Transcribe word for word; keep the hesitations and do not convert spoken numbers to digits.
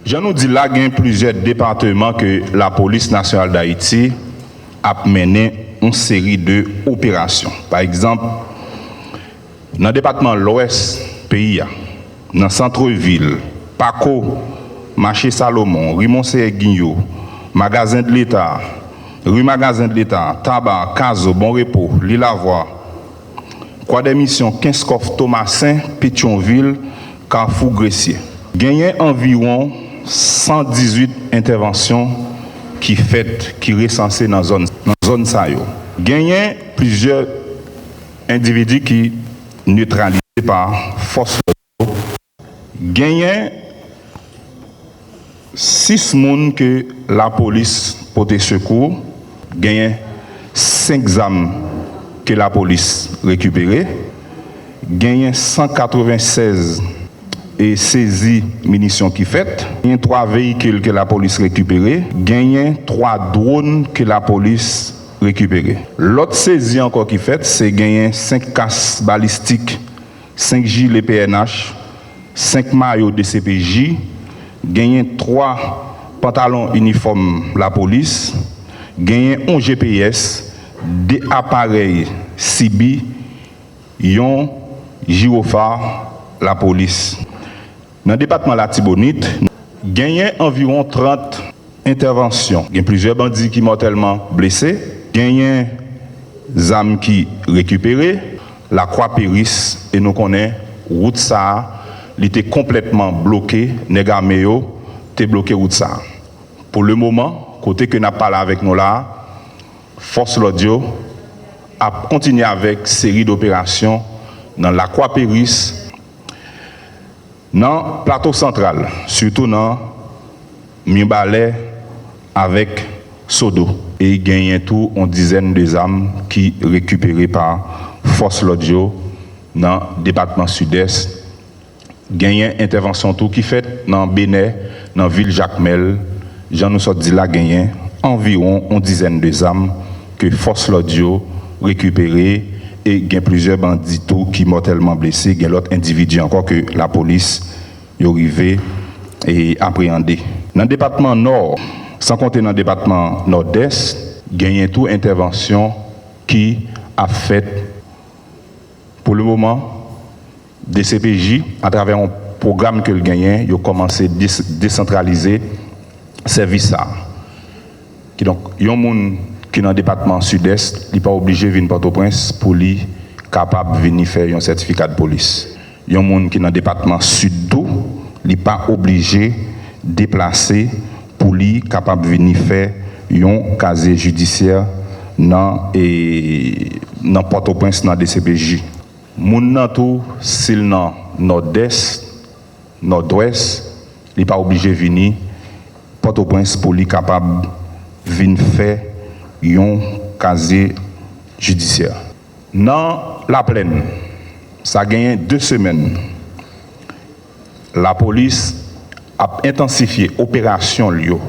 Jan nou di la, gen plizyè depatman ke Lapolis Nasyonal Dayiti ap mennen yon seri de operasyon. Pa egzanp, nan depatman Lwès peyi a, nan santrevil, Pako, Mache Salomon, ri Monseyè Ginyou, Magazen de Leta, ri Magazen de Leta, Taba, Kazo, Bon Repo, Lilavwa, Kwadèmisyon, Kenskòf, Tomasen, Petyonvil, Kafou Gresye. Genyen anviwon san dizuit entèvansyon ki fèt, ki resanse nan zòn, nan zòn sa yo. Genyen plizyè endividi ki netralize pa fòs lòd yo. Genyen sis moun ke lapolis pote sekou, genyen senk zam ke lapolis rekipere, genyen san katrevennsèz e sezi minisyon ki fèt, genyen twa veyikil ke lapolis rekipere, genyen twa dwòn ke lapolis rekipere. Lòt sezi ankò ki fèt, se genyen senk kas balistik, senk jile P N H, senk mayo D C P J, genyen twa pantalon inifòm lapolis, genyen yon G P S, de aparèy C B, yon jiwofa lapolis. Nan depatman Latibonit, genyen anviwon trant entèvansyon. Gen plizyè bandi ki mòtèlman blese, genyen zam ki rekipere, Lakwa Peris, e nou konnen wout sa a, li te konplètman bloke, nèg ame yo te bloke wout sa a. Pou lemoman, kote ke n ap pale avèk nou la a, fòs lòd yo ap kontinye avèk seri doperasyon nan Lakwa Peris, nan Plato Santral, sitou nan Mibalè avèk Sodo. E genyen tou yon dizèn de zam ki rekipere pa fòs lòd yo nan depatman Sidès. Genyen entèvansyon tou ki fèt nan Benè, nan vil Jakmèl. Jan nou sot di la, genyen anviwon yon dizèn de zam ke fòs lòd yo rekipere e gen plizyè bandi tou ki mòtèlman blese. Gen lòt endividi ankò ke lapolis yo rive e apreyande. Nan depatman Nò, san konte nan depatman Nòdès, genyen tou entèvansyon ki ap fèt. Pou lemoman, D C P J, atravè yon pwogram ke l genyen, yo kòmanse des- desantralize sèvis sa a. Kidonk, yon moun ki nan depatman Sidès, li pa oblije vin Pòtoprens pou li kapab vini fè yon sètifika de polis. Yon moun ki nan depatman Sid tou, li pa oblije deplase pou li kapab vini fè yon kazye jidisyè nan, e, nan Pòtoprens, nan D C P J. Moun nan tou, si l nan Nòdès, Nòdwès, li pa oblije vini Pòtoprens pou li kapab vin fè yon kazye jidisyè. Nan Laplèn, sa genyen de semèn, lapolis ap entansifye operasyon l yo